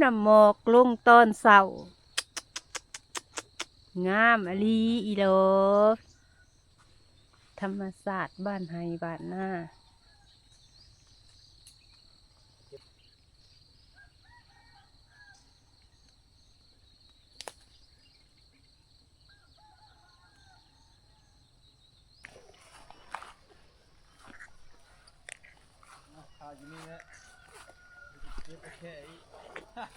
ນ້ຳໝອກລົງຕອນເຊົ້າ ງາມອີ່ຫຼີອີ່ຫຼໍ. ທຳມະຊາດບ້ານໄຮ່ບ້ານນາ. ຄາຢູ່ນີ້ແຫຼະ ເກັບໄປແຄ່ອີກ.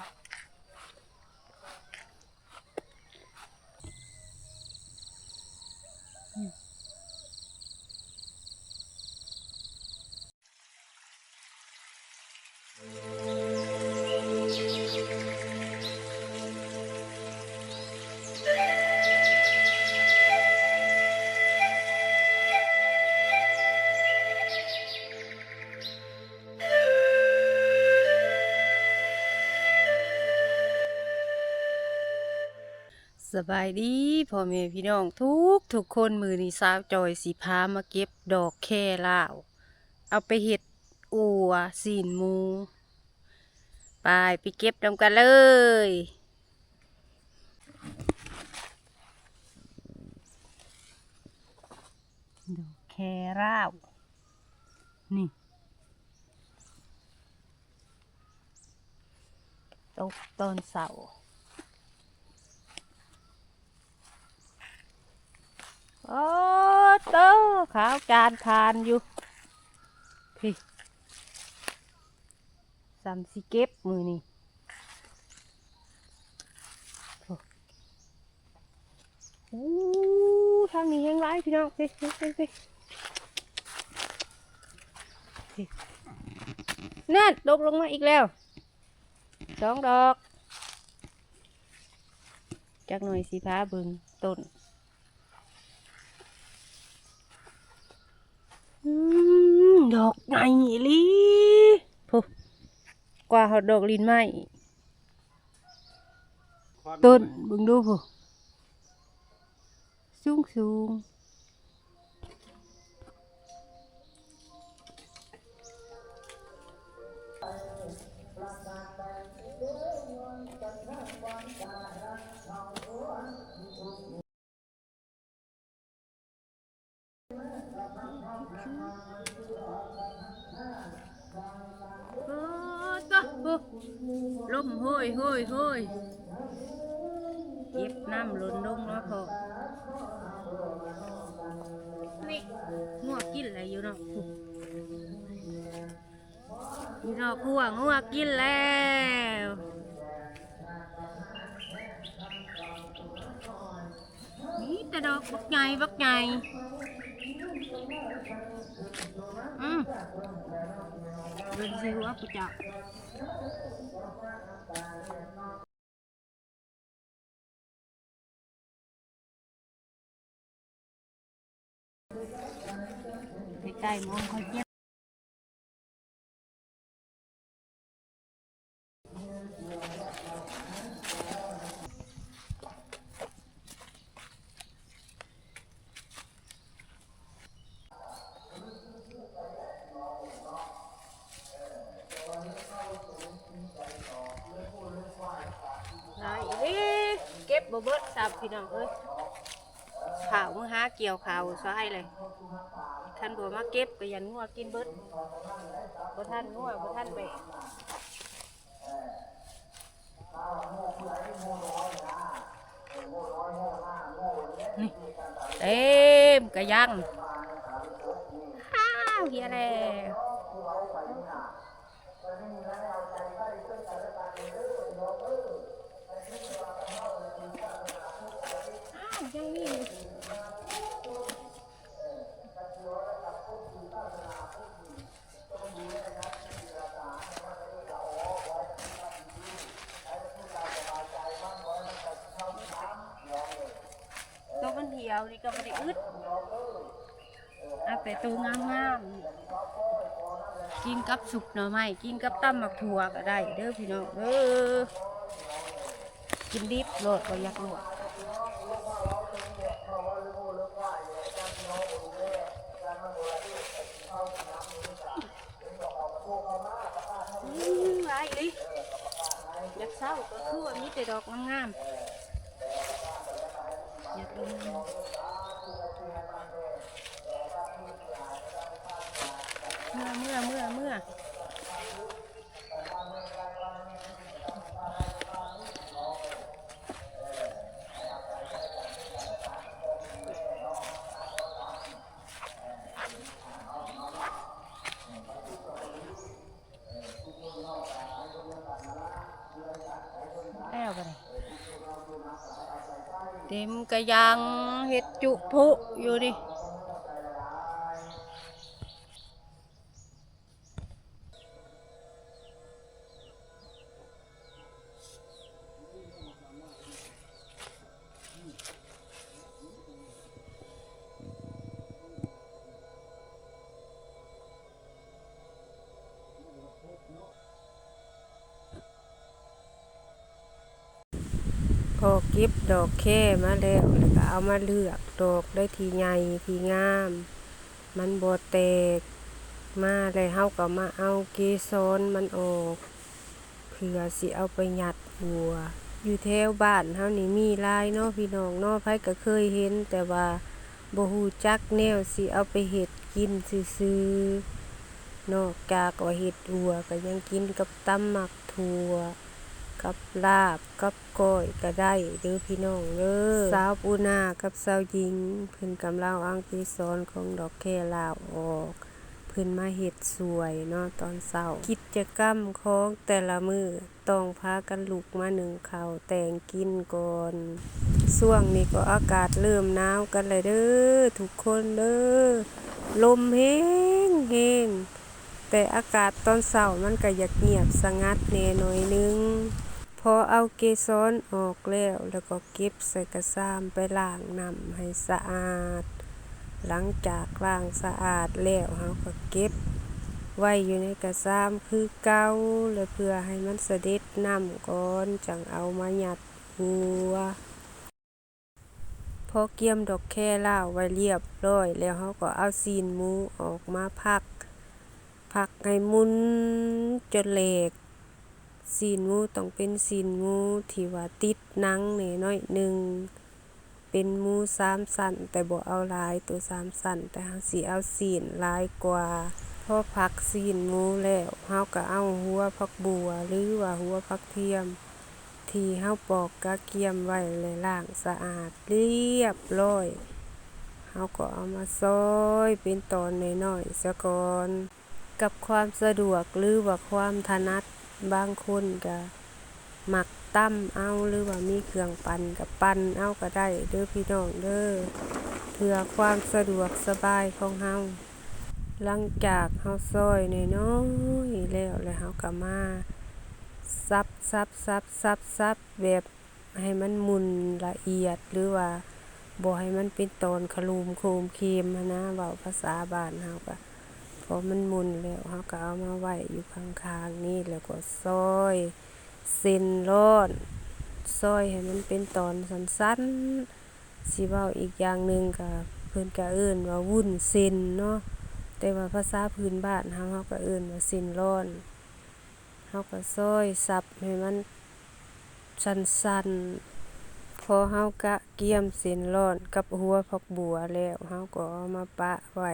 ສະບາຍດີພໍ່ແມ່ພີ່ນ້ອງທຸກໆຄົນ, ມື້ນີ້ສາວຈ່ອຍຊິພາມາເກັບດອກແຄລາວ ເອົາໄປເຮັດອົ່ວຊີ້ນໝູ. ໄປ ໄປເກັບນຳກັນເລີຍ. ດອກແຄລາວ ນີ້ ຕົກຕອນເຊົ້າ. ໂອ້ໂຕ ຂາວຈານຄານຢູ່. ພີ້ ສ່ຳຊິເກັບມື້ນີ້. ໂອ້ ທາງນີ້ແຮງຫຼາຍພີ່ນ້ອງ. ພີ້ ພີ້ ພີ້ ພີ້ ນັ້ນ ຕົກລົງມາອີກແລ້ວ ສອງດອກ. ຈັກໜ່ອຍຊິພາເບິ່ງຕົ້ນ. ອືມ ດອກໃຫຍ່ອີ່ຫຼີ ພຸ້ນ ກວ່າຮອດດອກລິ້ນໄມ້. ຕົ້ນເບິ່ງດູພຸ້ນ ສູງໆ. ໂອ້ໂຕ ລົມໂຫຍໆໆ ເກັບນ້ຳລົ້ນລົງມາພໍ້. ນີ້ ງົວກິນແລ້ວຢູ່ເນາະ. ອີ່ດອກຫົວງົວກິນແລ້ວ. ມີແຕ່ດອກບັກໃຫຍ່ ບັກໃຫຍ່. ອືມ ເບິ່ງຊິຫົວຜູ້ເຈົ້າ. ໃກ້ໆໝອງຂ້ອຍເກັບ. ຫຼາຍອີ່ຫຼີ ເກັບບໍ່ເບິດຊ້ຳພີ່ນ້ອງເອີຍ. ເຂົ້າ ມື້ຫາກ່ຽວເຂົ້າຊາຍເລີຍ. ຄັນບໍ່ມາເກັບກໍຢ້ານງົວກິນເບິດ. ບໍ່ທັນງົວ ບໍ່ທັນແບກ. ນີ້ ເຕັມກະຍັງ. ອ້າວ ເຫຍແລ້ວ. ອ້າວ ຍັງມີຢູ່. ໂຕມັນຫ່ຽວນີ້ກໍບໍ່ໄດ້ອຶດ ເອົາແຕ່ໂຕງາມໆ ກິນກັບຊຸບໜໍ່ໄມ້ ກິນກັບຕຳໝາກຖົ່ວກໍໄດ້ເດີພີ່ນ້ອງເດີ. ກິນດິບໂລດ ບໍ່ຢາກລວກ. ອືມ ຫຼາຍອີ່ຫຼີ ຢາກ ດອກງາມໆ ຢາກໄດ້ງາມ ເມືອ ເມືອ ເມືອ. ແລ້ວບັດນີ້ ເຕັມກະຍັງເຮັດຈຸຜຸຢູ່ນີ້. ພໍເກັບດອກແຄມາແລ້ວ ແລ້ວກໍເອົາມາເລືອກດອກໄດ້ທີ່ໃຫຍ່ທີ່ງາມ ມັນບໍ່ແຕກມາ ແລ້ວເຮົາກໍມາເອົາເກສອນມັນອອກ ເພື່ອຊິເອົາໄປຍັດອົ່ວ. ຢູ່ແຖວບ້ານເຮົານີ້ມີຫຼາຍເນາະ ພີ່ນ້ອງເນາະ, ໃຜກໍເຄີຍເຫັນ ແຕ່ວ່າບໍ່ຮູ້ຈັກແນວຊິເອົາໄປເຮັດກິນຊື່ໆ. ນອກຈາກວ່າເຮັດອົ່ວ ກໍຍັງກິນກັບຕຳໝາກຖົ່ວ ກັບລາບ ກັບກ້ອຍກໍໄດ້ເດີພີ່ນ້ອງເດີ. ສາວປູນາກັບສາວຍິງ ເພິ່ນກຳລັງເອົາເກສອນຂອງດອກແຄລາວອອກ ເພິ່ນມາເຮັດສວຍເນາະຕອນເຊົ້າ. ກິດຈະກຳຂອງແຕ່ລະມື້ ຕ້ອງພາກັນລຸກມາໜຶ້ງເຂົ້າແຕ່ງກິນກ່ອນ. ຊ່ວງນີ້ກໍອາກາດເລີ່ມໜາວກັນແລ້ວເດີທຸກຄົນເດີ. ລົມແຮງໆ ແຕ່ອາກາດຕອນເຊົ້າມັນກໍຢາກງຽບສະຫງັດແດ່ໜ້ອຍໜຶ່ງ. ພໍເອົາເກສອນອອກແລ້ວ ແລ້ວກໍເກັບໃສ່ກະຊາມໄປລ້າງນ້ຳໃຫ້ສະອາດ. ຫຼັງຈາກລ້າງສະອາດແລ້ວ ເຮົາກໍເກັບໄວ້ຢູ່ໃນກະຊາມຄືເກົ່າ ແລະ ເພື່ອໃຫ້ມັນສະເດັດນ້ຳກ່ອນ ຈັ່ງເອົາມາຍັດອົ່ວ. ພໍກຽມດອກແຄລາວໄວ້ລຽບຮ້ອຍແລ້ວ ເຮົາກໍເອົາຊີ້ນໝູອອກມາພັກ ພັກໃຫ້ໝຸ່ນຈົນແຫຼກ. ຊີ້ນໝູຕ້ອງເປັນຊີ້ນໝູທີ່ວ່າຕິດໜັງແດ່ໜ້ອຍໜຶ່ງ ເປັນໝູສາມຊັ້ນ ແຕ່ບໍ່ເອົາຫຼາຍໂຕສາມຊັ້ນ ແຕ່ເຮົາຊິເອົາຊີ້ນຫຼາຍກວ່າ. ພໍພັກຊີ້ນໝູແລ້ວ ເຮົາກໍເອົາຫົວຜັກບົ່ວ ຫຼືວ່າຫົວຜັກທຽມ ທີ່ເຮົາປອກກະກຽມໄວ້ ແລະ ລ້າງສະອາດລຽບຮ້ອຍ ເຮົາກໍເອົາມາຊອຍເປັນຕອນນ້ອຍໆ ຊະກ່ອນ. ກັບຄວາມສະດວກ ຫຼືວ່າຄວາມຖະໜັດ ບາງຄົນກະມັກຕຳເອົາ ຫຼືວ່າມີເຄື່ອງປັ່ນກະປັ່ນເອົາກະໄດ້ເດີພີ່ນ້ອງເດີ ເພື່ອຄວາມສະດວກສະບາຍຂອງເຮົາ. ຫຼັງຈາກເຮົາຊອຍນ້ອຍໆແລ້ວ ແລ້ວເຮົາກະມາສັບໆໆໆແບບ ໃຫ້ມັນໝຸ່ນລະອຽດ ຫຼືວ່າບໍ່ໃຫ້ມັນເປັນຕອນຂະໂຫຼມໂຄມເຄມຫັ້ນນະ ເວົ້າພາສາບ້ານເຮົາກະ. ພໍມັນໝຸ່ນແລ້ວ ເຮົາກະເອົາມາໄວ້ຢູ່ຂ້າງໆນີ້ ແລ້ວກໍຊອຍເສັ້ນລ້ອນ ຊອຍໃຫ້ມັນເປັນຕອນສັ້ນໆ. ຊິເວົ້າອີກຢ່າງໜຶ່ງກະ ເພິ່ນກະເອີ້ນວ່າວຸ້ນເສັ້ນເນາະ ແຕ່ວ່າພາສາພື້ນບ້ານເຮົາ ເຮົາກະເອີ້ນວ່າເສັ້ນລ້ອນ. ເຮົາກໍຊອຍສັບໃຫ້ມັນສັ້ນໆ. ພໍເຮົາກະກຽມເສັ້ນລ້ອນກັບຫົວຜັກບົ່ວແລ້ວ ເຮົາກໍເອົາມາປະໄວ້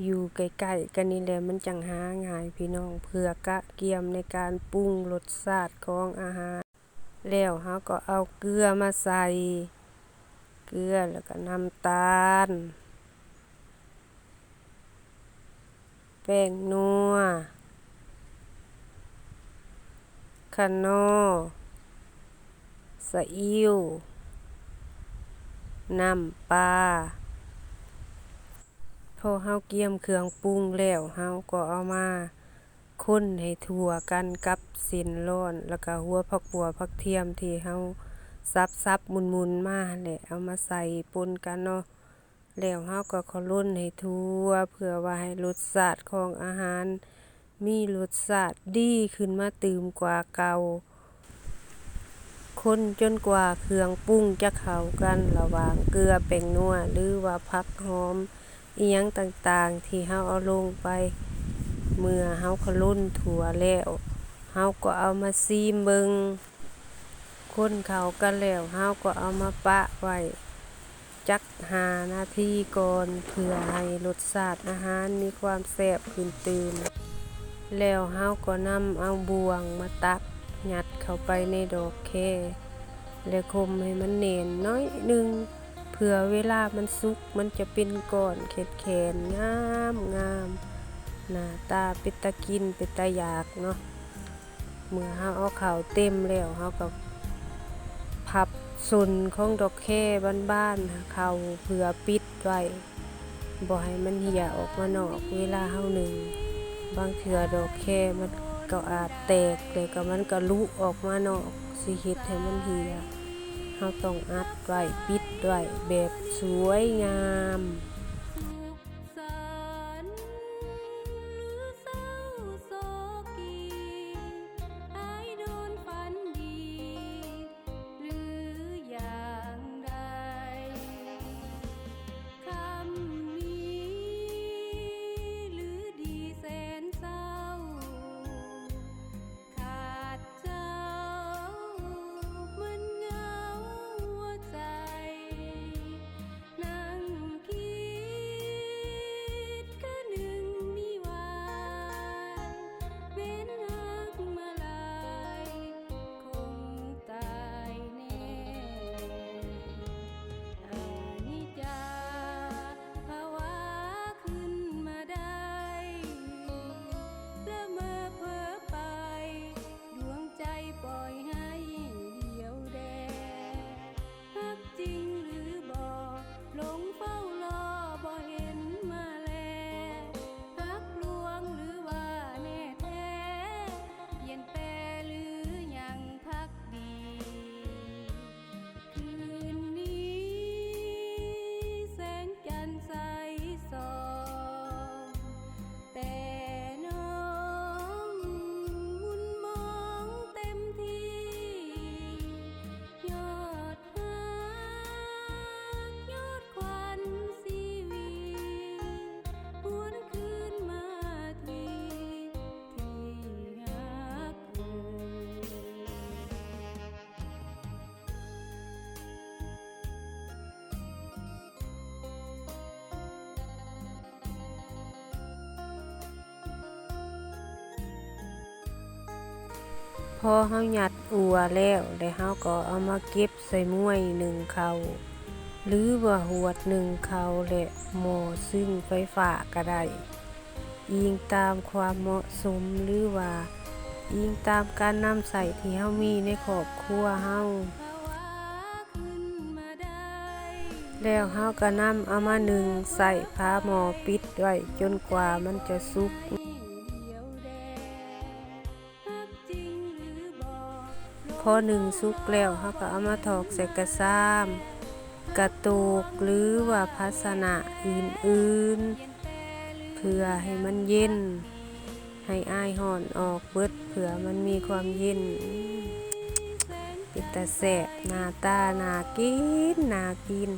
ຢູ່ໃກ້ໆກັນນີ້ແຫຼະ ມັນຈັ່ງຫາງ່າຍພີ່ນ້ອງ ເພື່ອກະກຽມໃນການປຸງລົດຊາດຂອງອາຫານ. ແລ້ວເຮົາກໍເອົາເກືອມາໃສ່ ເກືອ ແລ້ວກໍນ້ຳຕານ ແປ້ງນົວ ຂະໜໍ່ ສະອິ້ວ ນ້ຳປາ. ພໍເຮົາກຽມເຄື່ອງປຸງແລ້ວ ເຮົາກໍເອົາມາຄົນໃຫ້ທົ່ວກັນກັບເສັ້ນລ້ອນ ແລ້ວກະຫົວຜັກບົ່ວຜັກທຽມທີ່ເຮົາສັບໆໝຸ່ນໆມາຫັ້ນແຫຼະ ເອົາມາໃສ່ປົນກັນເນາະ. ແລ້ວເຮົາກໍຂະລົນໃຫ້ທົ່ວ ເພື່ອວ່າໃຫ້ລົດຊາດຂອງອາຫານມີລົດຊາດດີຂຶ້ນມາຕື່ມກວ່າເກົ່າ. ຄົນຈົນກວ່າເຄື່ອງປຸງຈະເຂົ້າກັນ ລະຫວ່າງເກືອ ແປ້ງນົວ ຫຼືວ່າຜັກຫອມ ອີ່ຫຍັງຕ່າງໆທີ່ເຮົາເອົາລົງໄປ. ເມື່ອເຮົາຂະລົນທົ່ວແລ້ວ ເຮົາກໍເອົາມາຊີມເບິ່ງ. ຄ ຄົນເຂົ້າກັນແລ້ວ ເຮົາກໍເອົາມາປະໄວ້ຈັກຫ້ານາທີກ່ອນ ເພື່ອໃຫ້ລົດຊາດອາຫານມີຄວາມແຊບຂຶ້ນຕື່ມ. ແລ້ວເຮົາກໍນຳເອົາບ່ວງມາຕັກ ຍັດເຂົ້າໄປໃນດອກແຄ ແລະ ຄົມໃຫ້ມັນແໜ້ນໜ້ອຍໜຶ່ງ ເພື່ອເວລາມັນສຸກ ມັນຈະເປັນກ້ອນແຂນໆ ງາມໆ ໜ້າຕາເປັນຕາກິນ ເປັນຕາຢາກເນາະ. ເມື່ອເຮົາເອົາເຂົ້າເຕັມແລ້ວ ເຮົາກໍພັບສົ້ນຂອງດອກແຄບານໆເຂົ້າ ເພື່ອປິດໄວ້ ບໍ່ໃຫ້ມັນເຮ່ຍອອກມານອກເວລາເຮົາໜຶ້ງ. ບາງເທື່ອດອກແຄມັນກໍອາດແຕກ ແລ້ວກໍມັນກໍຫຼຸອອກມານອກ ຊິເຮັດໃຫ້ມັນເຮ່ຍ. ເຮົາຕ້ອງອັດໄວ້ ປິດໄວ້ແບບສວຍງາມ. ພໍເຮົາຍັດອົ່ວແລ້ວ ແລະ ເຮົາກໍເອົາມາເກັບໃສ່ມ້ວຍໜຶ້ງເຂົ້າ ຫຼືວ່າຫວດໜຶ້ງເຂົ້າ ແລະ ໝໍ້ຊຶ້ງໄຟຟ້າກໍໄດ້ ອີງຕາມຄວາມເໝາະສົມ ຫຼືວ່າອີງຕາມການນຳໃຊ້ທີ່ເຮົາມີໃນຄອບຄົວເຮົາ. ແລ້ວເຮົາກໍນຳເອົາມາໜຶ້ງໃສ່ຝາໝໍ້ ປິດໄວ້ຈົນກວ່າມັນຈະສຸກ. ພໍໜຶ້ງສຸກແລ້ວ ເຮົາກໍເອົາມາຖອກໃສ່ກະຊາມ, ກະໂຕກ ຫຼືວ່າພາຊະນະອື່ນໆ ເພື່ອໃຫ້ມັນເຢັນ, ໃຫ້ອາຍຮ້ອນອອກເບິດ ເພື່ອມັນມີຄວາມເຢັນ. ເປັນຕາແຊບ, ໜ້າຕາໜ້າກິນ, ໜ້າກິນ.